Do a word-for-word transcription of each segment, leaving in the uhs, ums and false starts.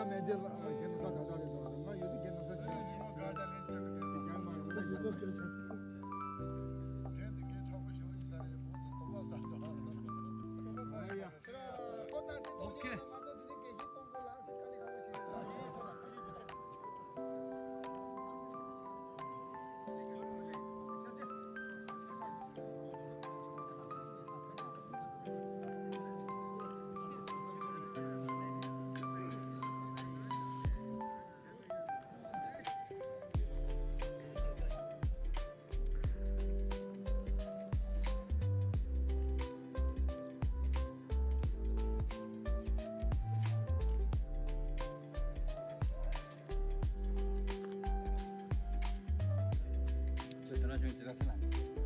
མེད་ཅེས་ལ་རྒན་ས་ག་ས་རེད་དོ། ང་ཡོད་དུས་རྒན་ས་ཆ་ཡིན་ནོ་ག་ས་ལེན་ཅང་གི་ནས་ཀྱང་མ་རེད། ཡོད་དོ་ག་ས་རྒན་དེ་རྒན་ཁྲག་པོ་ཞོ་ཡིན་ས་རེད། བོད་དུ་སྟོང་པ་ས་དོ། ཨ་ཡ། ཁོ་ད་དེ་ཐོག་ཉིད་ལ་ང་ཚོ་དེ་ནས་དགེ་བཤེས་གཏོང་དགོས་ལ་སི་ཀ་ལི་ཁ་ལོ་ཞིག་རེད། ཁྱོད་དེ་ན་ཤོང་ཅི་ར་ཟེར་ན།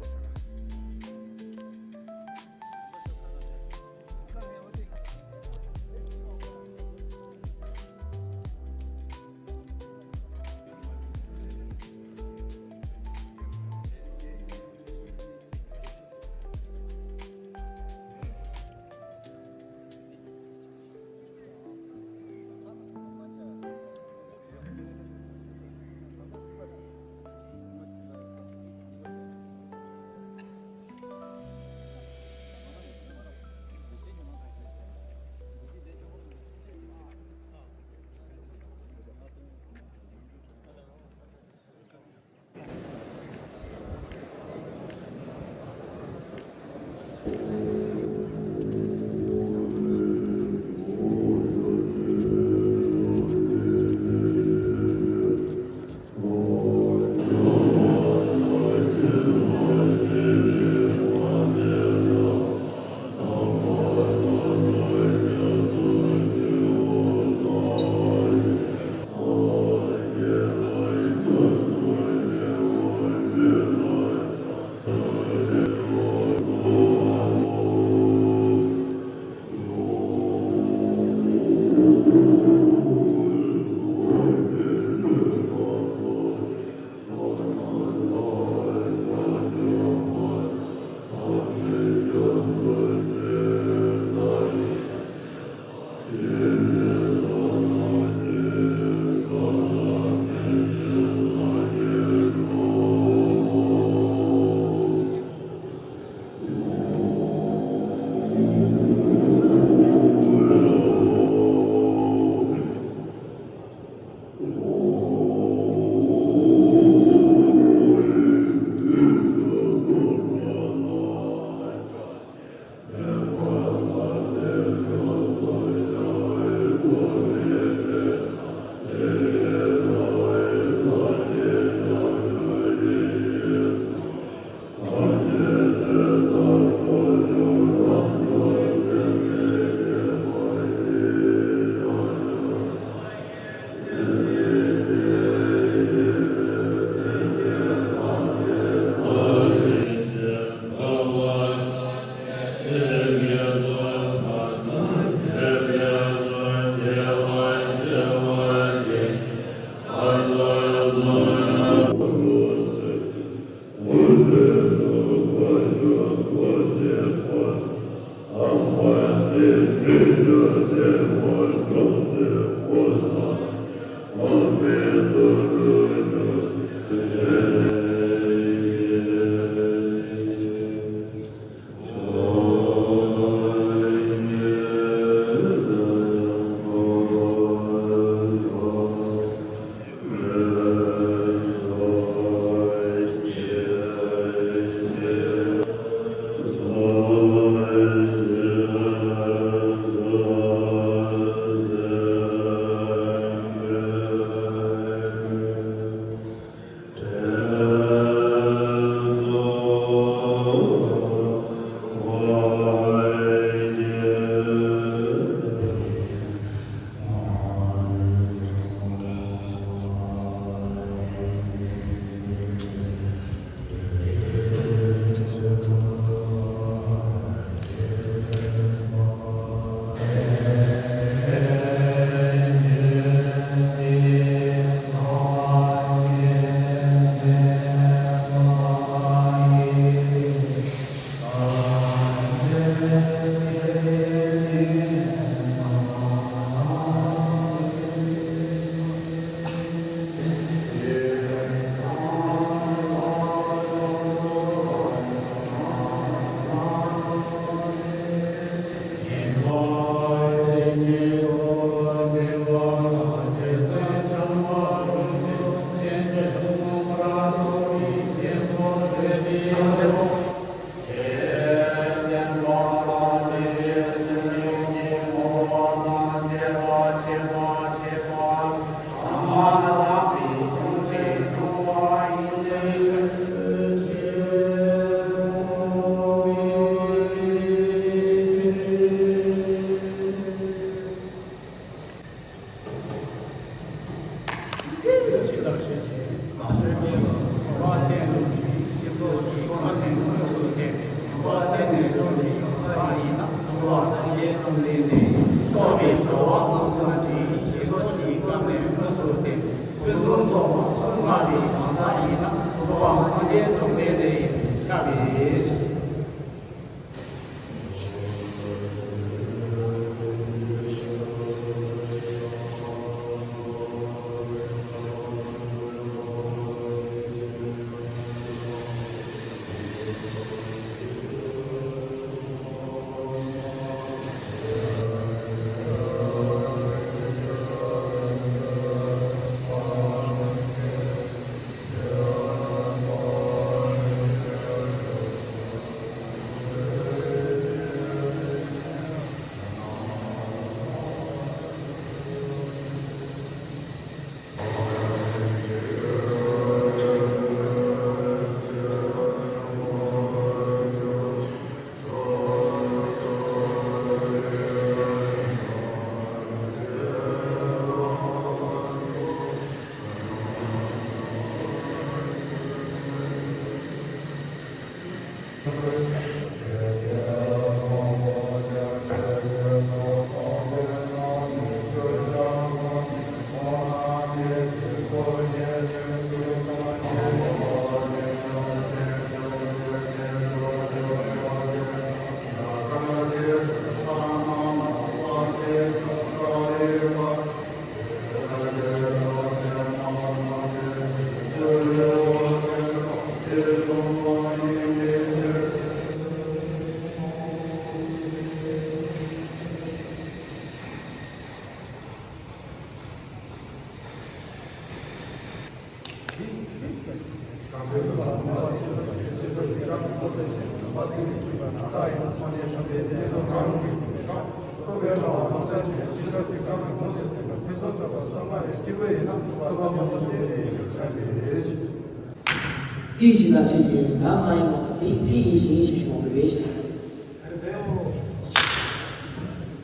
དེ་བཞིན་ལ་ཞེས་བྱའི་ལམ་ལ་ཡང་དེའི་ཚེ་ཡིན་ཞིང་ཞེས་པའི་དབང་དུ་ཡོད།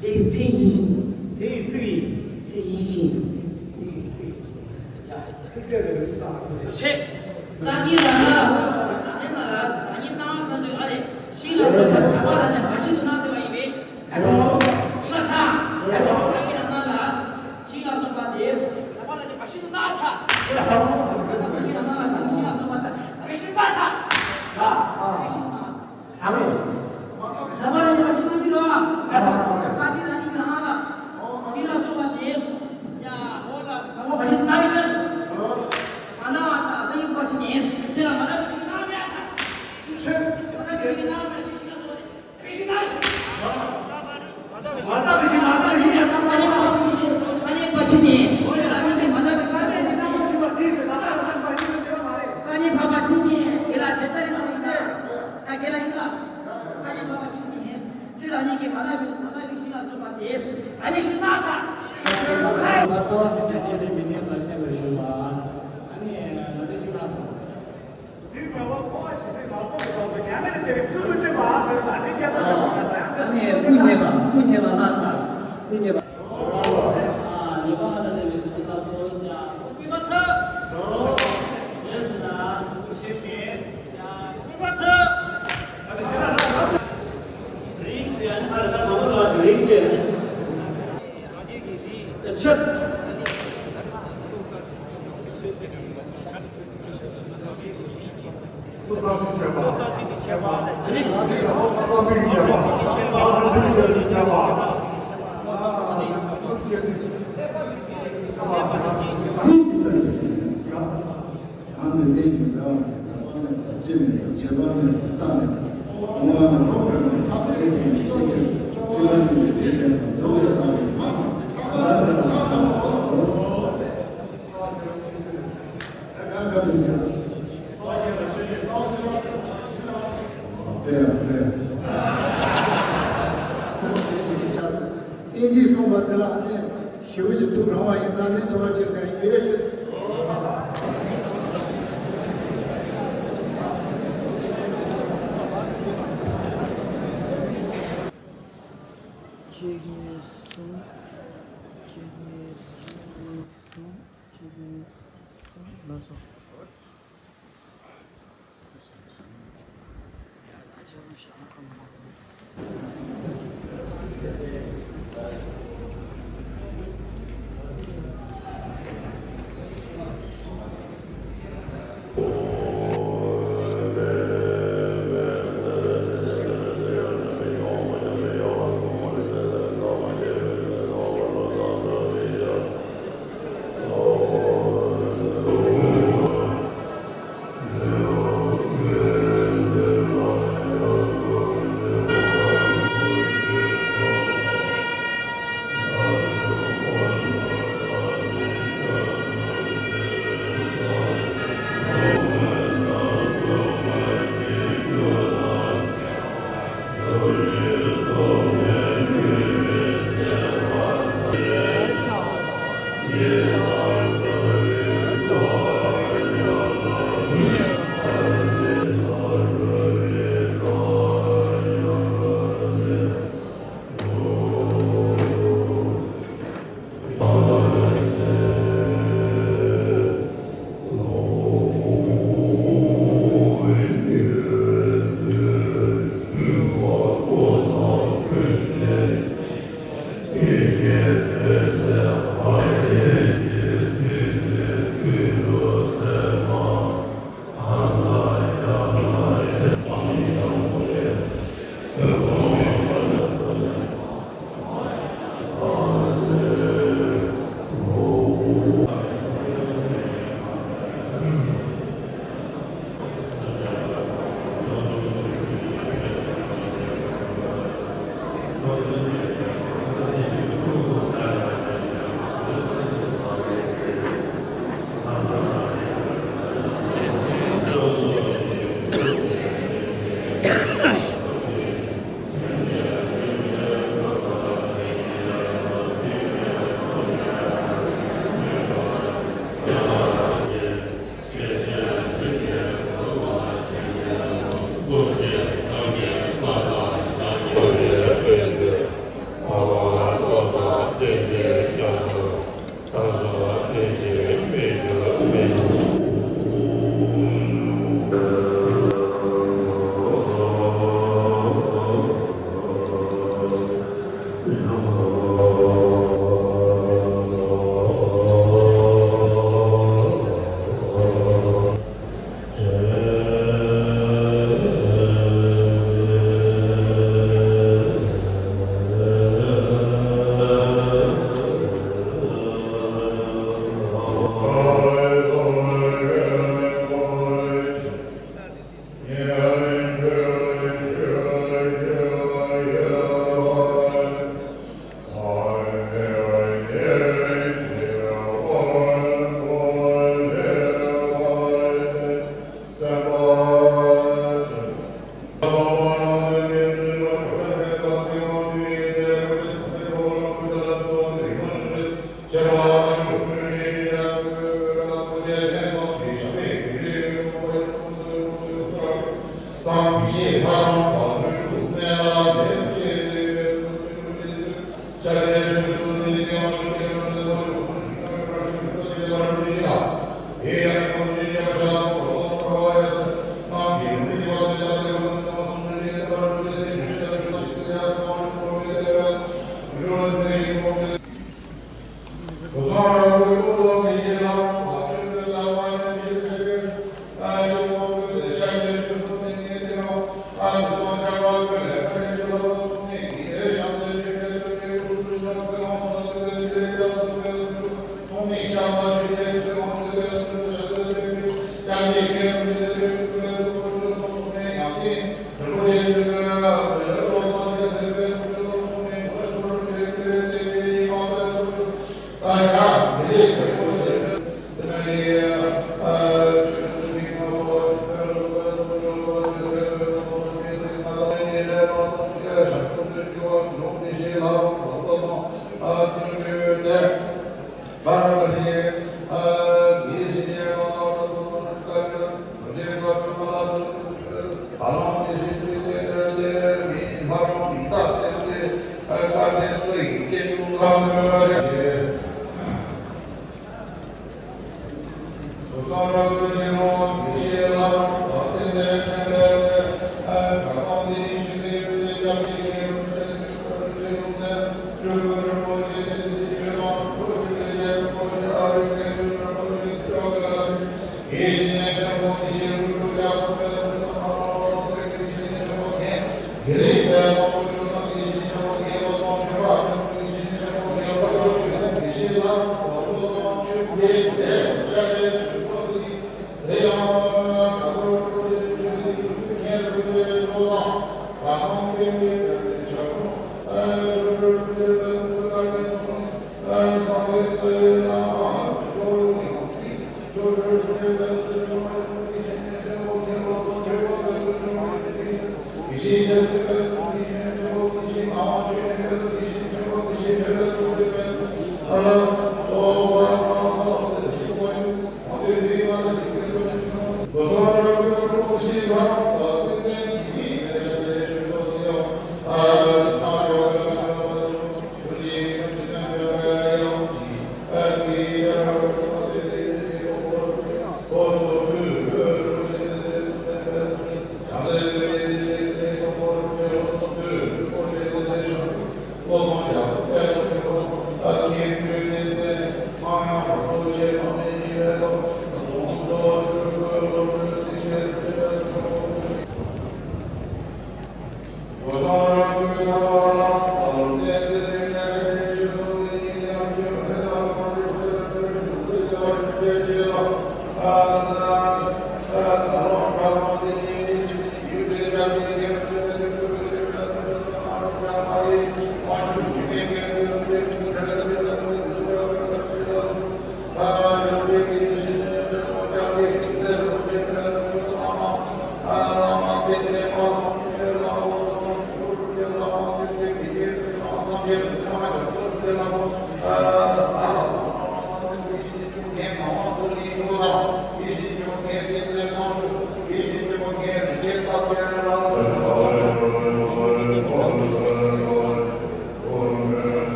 དེའི་ཚེ་ཡིན་ཞིང་། དེའི་ཚེ་ཡིན། ཚེ་ཡིན་ཞིང་། ཡ། ཆེ། སངས་རྒྱས་རང་ལ་རང་ལ་རང་ཉིད་སྣང་བ་ལྟར་དུ་ཨ་རེ་ཤིང་ལ་སོགས་པ་དག་པ་ལ་ནི་མ་ཤིན་ཏུ་སྣང་ཟེར་བ་ཡིན་པས། ཨི་མ་ཐ། སངས་རྒྱས་རང་ལ་ཤིང་ལ་སོགས་པ་དེ་དག་པ་ལ་ནི་མ་ཤིན་ཏུ་སྣང་ཐ། སངས་རྒྱས་རང་ལ་ཤིང་ལ་སོགས་པ་དག་པ་ལ་ནི་མ་ཤིན་ཏུ་སྣང་ཐ། མ་ཤིན་ཏུ་སྣང་། ཨ་མེ། རང་རང་ཉིད་མ་ཤེས་ན་འདི་རོ། ས་ཏི་རང་ཉིད་ཀྱི་རང་ལ། ཅི་ལ་སོགས་པ་དེས། ཡ་ཧོ་ལ་ས་མོ་མ་ཤེས་ན་ཤེས། མ་ན་བ་དང་ས་ཡིན་པ་ཞིག་ཡིན། ཁྱེད་ལ་མ་ན་བ་ཞིག་ན་མེད་ད། ཅི་ཆེ། མ་ན་བ་ཞིག་ན་མེད་ཅི་ཞིག་ན་སོགས་ཏེ། མ་ཤེས་ན་ཤེས། མ་ད་བ་ཞིག་མ་ད་བ་ཞིག་ཡ་ད་མ་ཤེས་ན་ཤེས། ས་ཡིན་པ་ཞིག་ཡིན། ཧོ་ཡ་ད་མི་དེ་མ་ད་བ་ཞིག་ས་ཡིན་པ་ཞིག་ཡིན། ས་ཡིན་པ་ཞིག་ཡིན། དེ་ལ་དེ་ལྟར་ཡིན་ན་ཡིན་ཏེ། ད་དེ་ལ་ཡིན་ལ། ས་ཡིན་པ་ཞིག་ཡིན། ཁྱེད་རང་ཉིད་ཀྱིས་མ་ལབ་པའི་མ་ལབ་པའི་ཤིང་ལ་སོགས་པ་དེས་ཨ་ནི་ཤིང་ལ་ཁ། ལྟ་བ་སྲིད་པའི་སྐད་ཅིག་མི་གནས་ས་ཁྱད་པར་ཞུ་བ། ཨ་ནི་ལ་དེ་ཤིང་ལ་སོགས། དེའི་དགོས་པ་འཁོར་བ་ཞི་བདེའི་ངང་ལྟར་དུ་བཟུང་བའི་ཉམས་ལེན་དེ་བས་ཚུལ་དུ་བསྟན་པ་ཟེར་ན་དེ་སྐད་ཆ་བཤད་པ་དང་། ཨ་ནི་སྐུ་མཉེས་པ་སྐུ་མཉེས་པ་ལ་ཟེར། སྐུ་མཉེས་པ། ཨ་ཉེས་པ་མ་དག་པའི་སྐུ་ལ་ཐོས་ཤིང་སྐུ་ཚེ་མ་ཐག་རྗེས་སུ་ན་སྐུ་ཆེ་ཞིང་། ཡང་ནི་གནས་ཀྱི་འབྲེལ་བ་མེད་པར་སྤངས་མེད་པར་སྐྱེ་མེད་པར་བྱེད་པ་མེད་པར་བཏང་མེད་པར་གང་བ་ནི་རོ་ཀ་ནི་ཐག་ལས་ཀྱི་མི་ཐོགས་ཀྱི་ཅི་ལ་ནི་ལས་བྱེད་པའི་རྫོགས་པའི་སངས་རྒྱས་མ་ག་ལ་ལ་ལ་ལ་ལ། ཏན་ཏིག་གསུངས་པ་དེ་ལ་ཨ་ནི་ཞི་བ་ཞིག་ཐུགས་རང་བ་ཡིན་ཙང་ནི་ཚོར་བ་ཅན་ཟེར་ཡོད་ཕྱིར། གཅིག་གཉིས་གསུམ། གཅིག་གཉིས་གསུམ། གཅིག་གཉིས་གསུམ། ལགས་སོ།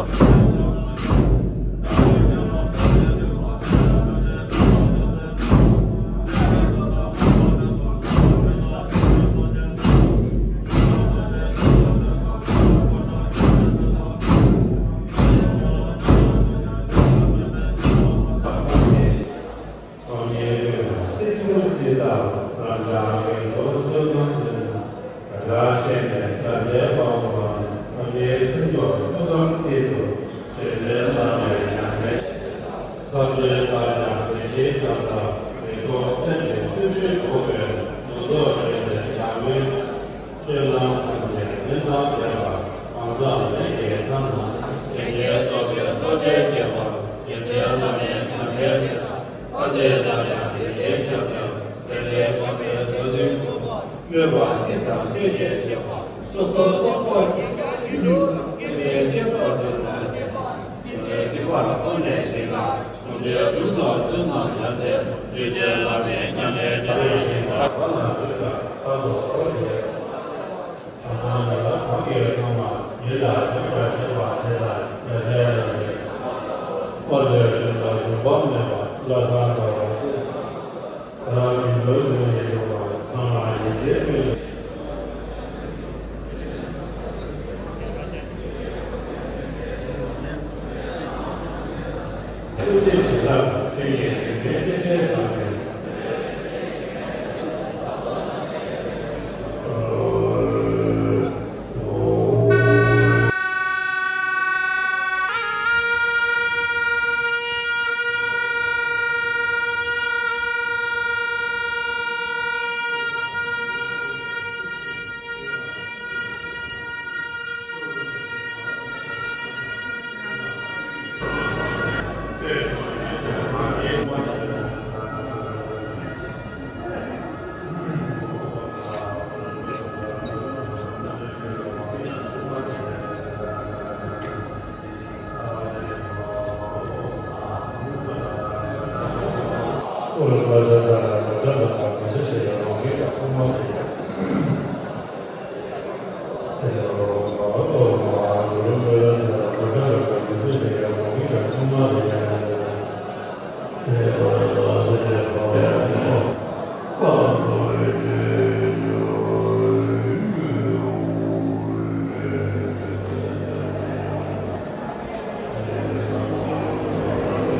ཚོགས་གཉིས་ཀུན་ལ་སྲིད་སྐྱོང་སྲིད་ཐར་རང་ཅག་གི་ཚོགས་གཙོ་དང་མཐུན། བདག་ཆེན་པའི་དགའ་ཚལ་དཔའ་བོ་དང་ཐམས་ཅད་སེམས་མཆོག་ཐུགས་དམ་གཏིང་དུ་ཆེ་ཚེ་བླ་མེད་མྱང་འདས། ཁམས་ཚན་ལྟར་ཀྱང་དེ་བཞིན་ཀྱང་ས་མི་ཐོག་བཙན་པའི་བཙན་བྱོལ་ཁོ་བོའི་མདུན་ཐོག་རེ་ལྡན་ཡང་མིན། སྤྱོད་ལམ་ཐམས་ཅད་ལྷན་ཐབས་ལྡན་པ་གང་ཟག་ལས་ཀྱི་ཐ་ན་སེང་གེ་ལྟ་བུའི་བློ་གྲོས་རྒྱས་པ་རྒྱལ་སྲས་བླ་མའི་ཉམས་ལེན་དེ་དག་ཨ་ཏེ་ལ་ཡང་དེ་བཞིན་ཀྱང་ཀྱང་དེ་ལས་དགོངས་པའི་བདག་འཛིན་དགོས་པ་སྨོད་པ་ཅི་ཙམ་བཟོད་བཞིན་བྱེད་པ་སོ་སོ་རྟོག་པ་གི་ཡིད་ལུས་དང་སྐྱེ་བའི་ཤེས་པ་དུ་མ་བསྟེན་པ་ཅི་ནས་སྡིག་པ་ལ་ལྟོས་ནས་ཤིང་ལ། ཟུང་འབྲེལ་གྲུབ་ལ་བརྩོན་ན་ཡ་མཚན་རིགས་ཀྱི་བླ་མའི་ཉམས་ལེན་རྒྱ་རེ་ཞིང་དག་པ་ལ་བརྩོན་ན་ཁ་དོག་འཁོར་ཞིང་། ད་ལྟ་ལ་གང་གིས་ཚང་མ་ཡིད་ལ་དྲན་པར་བྱེད་པ་དེ་ལ་རྒྱ་ཆེན་ལ་ནི། དཔལ་ལྡན་གཞུང་ལ་ཞུགས་པ་མེད་པ་བླ་བཟང་དགའ་བ་སྟེ། ད་རང་གཞུང་ལ་ཡོད་ཡོད་པ་ཚང་མ་ཡིད་ཆེས་ཀུན། ཐུགས་རྗེ་ཆེ་ལགས། ཆོས་ཀྱི་རིག་པའི་སྐད་ཆའི་ཟབ་དོན། ཡག་པོ་ཞིག་ལྟ།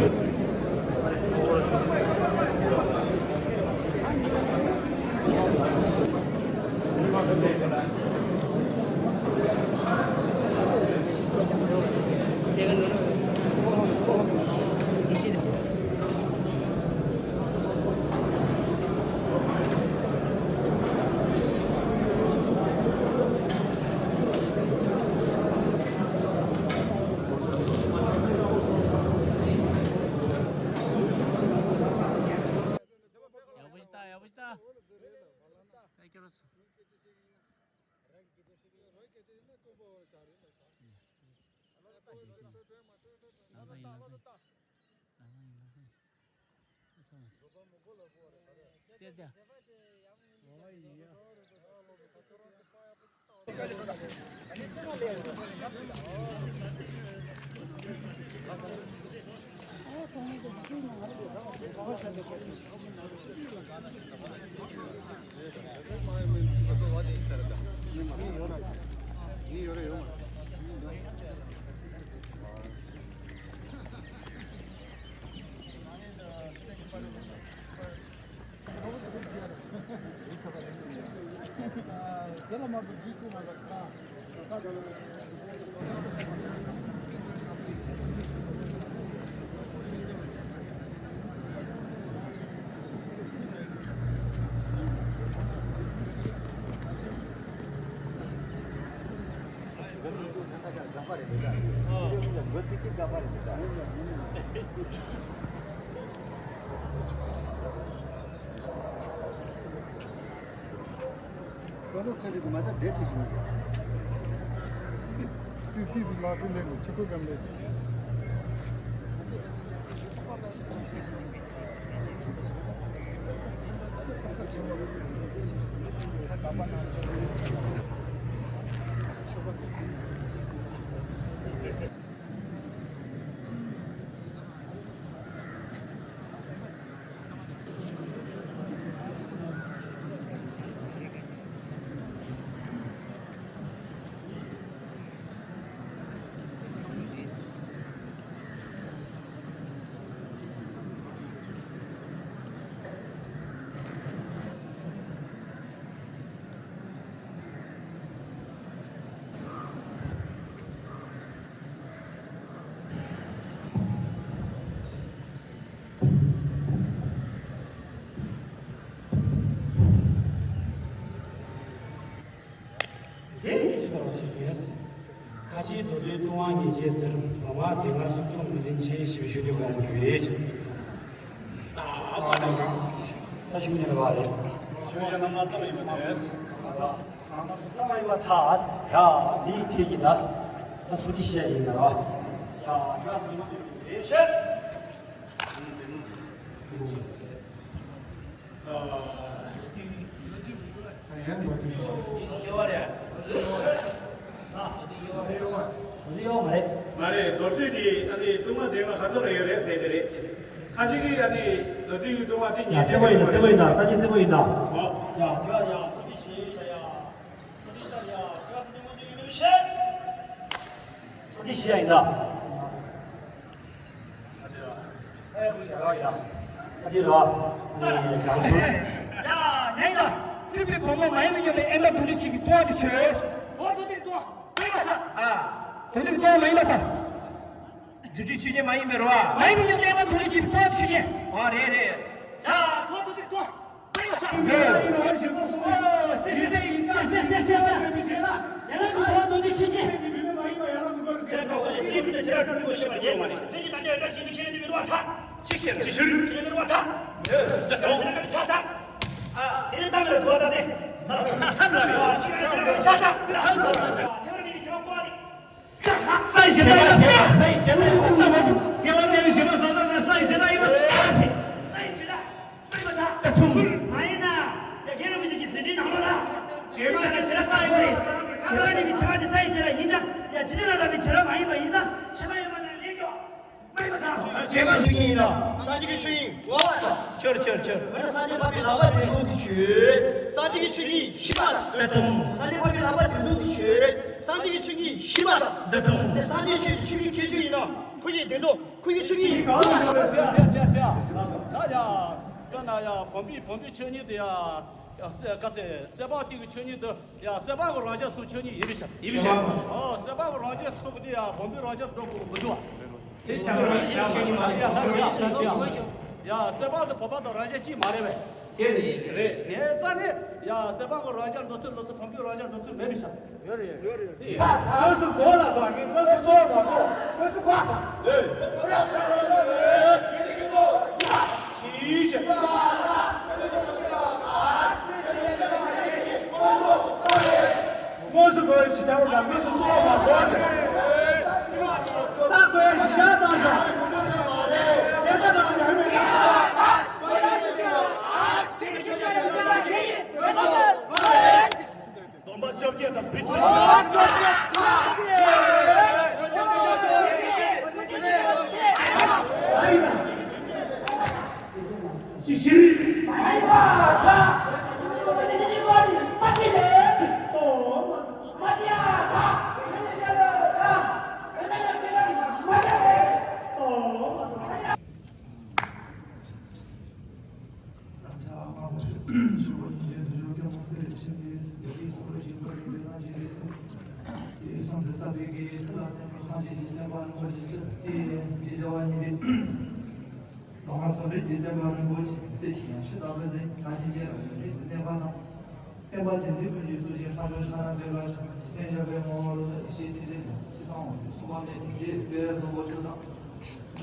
ཡག་པོ་ཞིག་ལྟ། ད་སྐྱོར་སོང་། ཁོ་ཚོ་ཁ་ཅིག་གི་མ་ཐག་བསྡད་ཐུབ་ཀྱི་མི་འདུག་ཚིག་ཚིག་འདི་ལག་དེ་ལེན་དགོས། ཕྱི་གོ་གམ་ལེ། ཅེས་མདོ་སྟོད་ལྟུང་བ་ཉེས་བྱས་ཟེར། བ་མ་དེ་སྔར་སོ་སོ་ངོས་འཛིན་ཆེ་ཞེས་ཞུ་རྒྱུ་གང་དགོས་ཡོད། ད་ཞུ་ཉན་པ་རེད། ཞུ་ཉན་མ་ཐག་ཡིན་པ་རེད། ལ་མ་ཡིན་པ་ཐག་ཡ་མིའི་ཁྱེད་ཀྱི་ད་ད་སུ་ཅི་ཤེས་ཡིན་ན་ར། ཡ་ད་སུ་ཅི་ཤེས། མ་རེད། མདོ་སྟོད་དེ་ཨ་ནི་ལྟུང་བ་འདྲེས་མ་ག་ཚོད་ལ་ཡོད་རེད་ཟེར་གྱི་རེད། ཁ་ཅིག་གིས་ཨ་ནི་མདོ་སྟོད་ཀྱི་ལྟུང་བ་དེ། ཡ་ཉེས་སེ་བ་ཡིན་ད། སེ་བ་ཡིན་ད། ས་ཆ་སེ་བ་ཡིན་ད། ཨོ། ཡ་ཁྱོད་ཡ་སུ་ཅི་ཤེས་ཡ། སུ་ཅི་ཤེས་ཡ། ཁྱོད་སུ་ཅི་མ་ཅི་ཡིན་ནམ་ཤེས། སུ་ཅི་ཤེས་ཡ་ཡིན་ད། ཨ་འདི་རོ། ནི་བྱང་ཆུབ། ཡ་ཉན་ད། སྤྲུལ་པའི་བུ་མོ་མ་ཡིན་མི་སྙམ་པའི་ཨེ་མ་དུ་ནི་ཞིག་གི་ལྟུང་བ་དེ་ཆོས། འོ་དུ་དེ་ལྟུང་བ། ཨ། དོན་དུ་ལྟུང་བ་མ་ཡིན་པ་དང་། རྫུ་འཕྲུལ་ཆོས་ཅན་མ་ཡིན་པའི་རོ། མ་ཡིན་མི་སྙམ་པའི་ཨེ་མ་དུ་ནི་ཞིག་གི་ལྟུང་བ་དེ་ཆོས་ཅན། ཨ་རེད་རེད། ཡ་འོ་དུ་དེ་ལྟུང་བ། ས་ཡི་ཞེ་ས་ཡིན་ན། ས་ཡི་ཞེ་ས་ཡིན་ན། ས་ཡི་ཞེ་ས་ཡིན་ན། ད་ཐུང་། མ་ཡིན་ན། ཡ་རྒན་རིན་པོ་ཆེ་གི་མཛད་འཕྲིན་ནང་ལོགས་ལ། བྱེ་བྲག་ཅན་བྱེ་བྲག་ས་ཡི་རེད། བྱེ་བྲག་ཅན་གྱི་བྱེ་བྲག་དེ་ས་ཡི་བྱེ་བྲག་ཡིན་ཙང་། ཡ་ཇི་ལྟར་རང་རང་གི་བྱེ་བྲག་མ་ཡིན་པ་ཡིན་ཙང་། ཕྱི་མ་ཡོད་པ་ན་ལེགས་ཤོག། མ་ཡིན་པ་དང་། བྱེ་བྲག་ཅན་ཡིན་ལ། སངས་རྒྱས་ཀྱི་ཆོས་ཉིད་འོ་ལ། ཁྱོད་ཁྱོད་ཁྱོད། འོ་ན་སངས་རྒྱས་འཕགས་པའི་ལག་པ་བདེན་སྟོང་དེ་ཆོས། སངས་རྒྱས་ཀྱི་ཆོས་ཉིད་ཤེས་པ་ལ། ད་ཐུང་། སངས་རྒྱས་འཕགས་པའི་ལག་པ་བདེན་སྟོང་དེ་ཆོས། སངས་རྒྱས་ཀྱི་ཆོས་ཉིད་ཤེས་པ་ལ། ད་ཐུང་། ནི་སངས་རྒྱས་ཆོས་ཀྱི་ཆོས་ཉིད་ཁྱད་ཆོས་ཡིན་ལ། ཁོ་ཡི་བདེན་སྟོང་། ཁོ་ཡི་ཆོས་ཉིད། ཡ་ཡ་ཡ་ཡ། ད་ན་ཡ་བོན་པོའི་བོན་པོའི་ཆོས་ཉིད་དེ་ཡ། ཡ་སེ་ག་སེ་སེ་བག་དེ་གི་ཆོས་ཉིད་དེ་ཡ་སེ་བག་གི་རང་རྒྱལ་སོགས་ཆོས་ཉིད་ཡིན་པའི་ཕྱིར། ཡིན་པའི་ཕྱིར། ཨོ་སེ་བག་གི་རང་རྒྱལ་སོགས་ཀྱི་དེ་ཡ་བོན་པོའི་རང་རྒྱལ་འགྲོ་དགོས་མི་འདུག་བ། དེ་ཀྱང་རང་རྒྱལ་ཆོས་ཉིད་མ་རེད། ཡ་ལྷ་རྒྱལ་ལྷ་རྒྱལ། ཡ་སེ་བག་དེ་བོད་པ་དང་རང་རྒྱལ་གཅིག་མ་རེད་པས། དེ་རེད། རེད། དེ་རྩ་ནས་ཡ་སེ་བག་གི་རང་རྒྱལ་འགྲོ་ཚུལ་འགྲོ་ཚུལ་བོན་པོའི་རང་རྒྱལ་འགྲོ་ཚུལ་མེད་པའི་ཕྱིར། ཡོད་རེད་ཡོད་རེད། ཆ་ཚང་སུ་གོ་ལ་ཟ་མི་ཁོ་ཚོ་གོ་ལ་གོ་ཁོ་ཚོ་གོ་ལ་གོ། ཡིད་ཀྱི། དངོས་སུ་གོ་ཡི་ཞིག་ཀྱང་ལ་དངོས་སུ་གོ་ལ་གོ་ཞིག་ད་གོ་ཡི་ཞིག་ཀྱང་དང་ཞིག་དེ་ལྟ་དང་ཡང་མེད། སྡོམ་པ་བཅོ་བརྒྱད་དང་བི་ཏི། བསྟན་པ་དེ་ཚེ་ཀུན་གྱི་གཙུག་གི་ལྷ་མཆོག་ཕྱག་ན་པད་དཀར་ཕྱག་ན་རྗེ་བཙུན་ཞབས་པད་མང་བ་རོལ་ས་ཡེ་ཤེས་ཐིག་ལེ་ནས་ཕྱི་དང་འོག་གི་གསུམ་པ་ནས་ཐིག་ལེ་དཔལ་བཟང་པོ་མཆོག་དང་།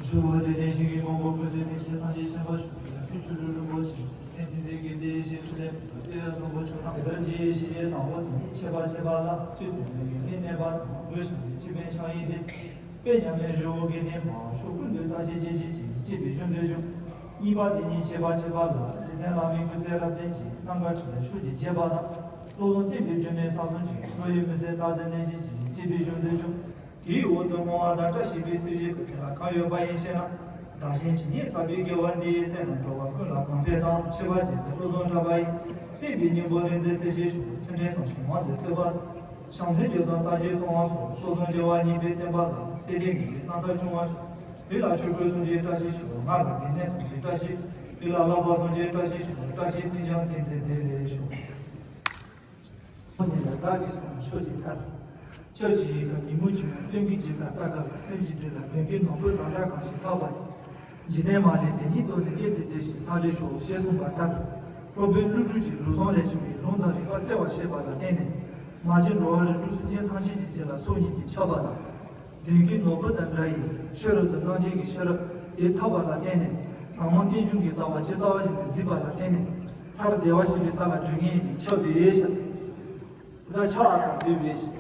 ཆུ་བོ་དེ་ནས་ཞིང་གི་མང་པོ་ཀུན་གསལ་ཐིག་ལེ་ཐམས་ཅད་མཁྱེན་པ་མཆོག་ཡང་ཆོས་ཀྱི་རི་རིན་པོ་ཆེ་སེམས་ཅན་དེ་གའི་བདེ་ཞིང་ཐིག་ལེ་དཔལ་བཟང་པོ་མཆོག་དང་། དེ་ལྟར་རྗེ་ཡེ་ཤེས་ཀྱི་དང་པོ་དེ་ནི་ཆད་པ་ཆད་པ་ལ་བཅུད་དུ་མེད་པའི་གནས་པ་དང་། འོད་ཞགས་ཀྱི་སྤྱི་དཔལ་ཕྱག་གཡས་དེ། དཔལ་མཉམ་མེད་རི་བོ་དགེ་ལྡན་མ་ཕྱོགས་ཀུན་ཏུ་བརྟག་ཞིང་དཔྱད་བྱེད་ཅིང་དཔྱད་པའི་གཞུང་དུ་བྱུང་། གཉིས་པ་དེ་ཉིད་ཆད་པ་ཆད་པ་ལ་རྗེ་བཙུན་བླ་མའི་སྐུ་ཚེ་རབ་བརྟན་གྱི་རྣམ་དཀར་ཁྲི་ལ་ཕྱོགས་ཀྱི་རྒྱས་པ་དང་། བློ་བཟང་བསྟན་པའི་སྒྲོན་མེ་ས་གསུམ་གྱི་བློ་ཡི་མུན་སེལ་རྟག་ཏུ་གནས་བྱེད་ཅིང་དཔྱད་པའི་གཞུང་དུ་བྱུང་། དེའི་འོག་ཏུ་བསྔོ་བ་དང་བཀྲ་ཤིས་པའི་ཚིག་བཞི་ཀུན་དེ་ལ་གང་ཡོད་པ་ཡིན་ཞེ་ན། བདག་གཞན་ཇི་སྙེད་བསགས་པའི་དགེ་བ་འདིས། བསྟན་དང་འགྲོ་བ་ཀུན་ལ་གང་ཕན་དང་། ཆེ་བ་རྗེ་བཙུན་བློ་བཟང་གྲགས་པ་ཡིས། བསྟན་པའི་སྙིང་པོ་རིང་དུ་གསལ་བྱེད་ཤོག། ཚུལ་ཁྲིམས་སྲུང་ཞིང་དབང་དུ་ཐོབ་པ། བྱང་སེམས་ཀྱི་དོན་རྟག་བྱེད་ཚོགས་དབང་སོགས། སོ་སོར་འབྱེད་པ་གཉིས་པའི་བསྟན་པ་ལ། སེམས་ཅན་མི་ཡི་རྣམ་ཐར་འབྱུང་བར་ཤོག། ལུས་ལ་ཆོས་གོས་གསུམ་གྱི་བཀྲ་ཤིས་ཤོག། ངག་ལ་དགེ་བསྙེན་གསུམ་གྱི་བཀྲ་ཤིས། ལུས་ལ་བསླབ་པ་གསུམ་གྱི་བཀྲ་ཤིས་ཤོག། བཀྲ་ཤིས་རྟེན་འབྱུང་ལྡན་དུ་བདེ་ལེགས་ཤོག། ཁོ་ཉིད་ལ་བདག་གིས་བསྲུང་བའི་ཕྱོགས་ཀྱི་མཐར། ཆོས་ཀྱི་ཡལ་ག་ཉིན་མོ་ཆེན་མོའི་སྟོན་གྱི་རྗེས་ཀ་ལྟ་ག་ལ། སེམས་ཀྱི་འདྲེ་ལ་བོན་གྱི་ནོར་བུ་ལ་ལྟ་གང་ཞིག་འཕགས་པ་ཡི། འཇིག་རྟེན་མ་ལུས་དེ་ཉིད་རྟོགས་ནས་གཡས་དེ་བལྟས་ཤིང་ས་རེ་ཤོག་ཞེས་གསུངས་པ་ལྟར། སློབ་དཔོན་ཀླུ་སྒྲུབ་ཀྱི་ལུགས་བཟང་ལས་བྱུང་བའི་ལུང་དང་རིགས་པ་གསལ་བར་བཤད་པ་ལ་བརྟེན་ནས། མ་བྱིན་འགྲོ་བ་རིགས་དྲུག་སེམས་ཅན་ཐམས་ཅད་ཀྱི་རྒྱུད་ལ་ཚོགས་གཉིས་ཀྱིས་ཁྱབ་པ་དང་། མདུན་གྱི་ནོར་བུ་དང་འདྲ་ཡི་ཕྱི་རོལ་དུ་རྣམ་མཁྱེན་གྱི་ཤེས་རབ་དེ་ཐོབ་པ་ལ་བརྟེན་ནས་ཟབ་མོ་རྟེན་འབྱུང་གི་ལྟ་བ་ཇི་ལྟ་བ་བཞིན་དུ་གཟིགས་པ་ལ་བརྟེན་ནས་མཐར་བདེ་བར་གཤེགས་པའི་ས་ལ་སྒྲོན་མེ་ཡིས་ཁྱབ་པའི་ཕྱིར། དེ་དག་ཕྱག་ལ་དང་བསྡོས་པའི་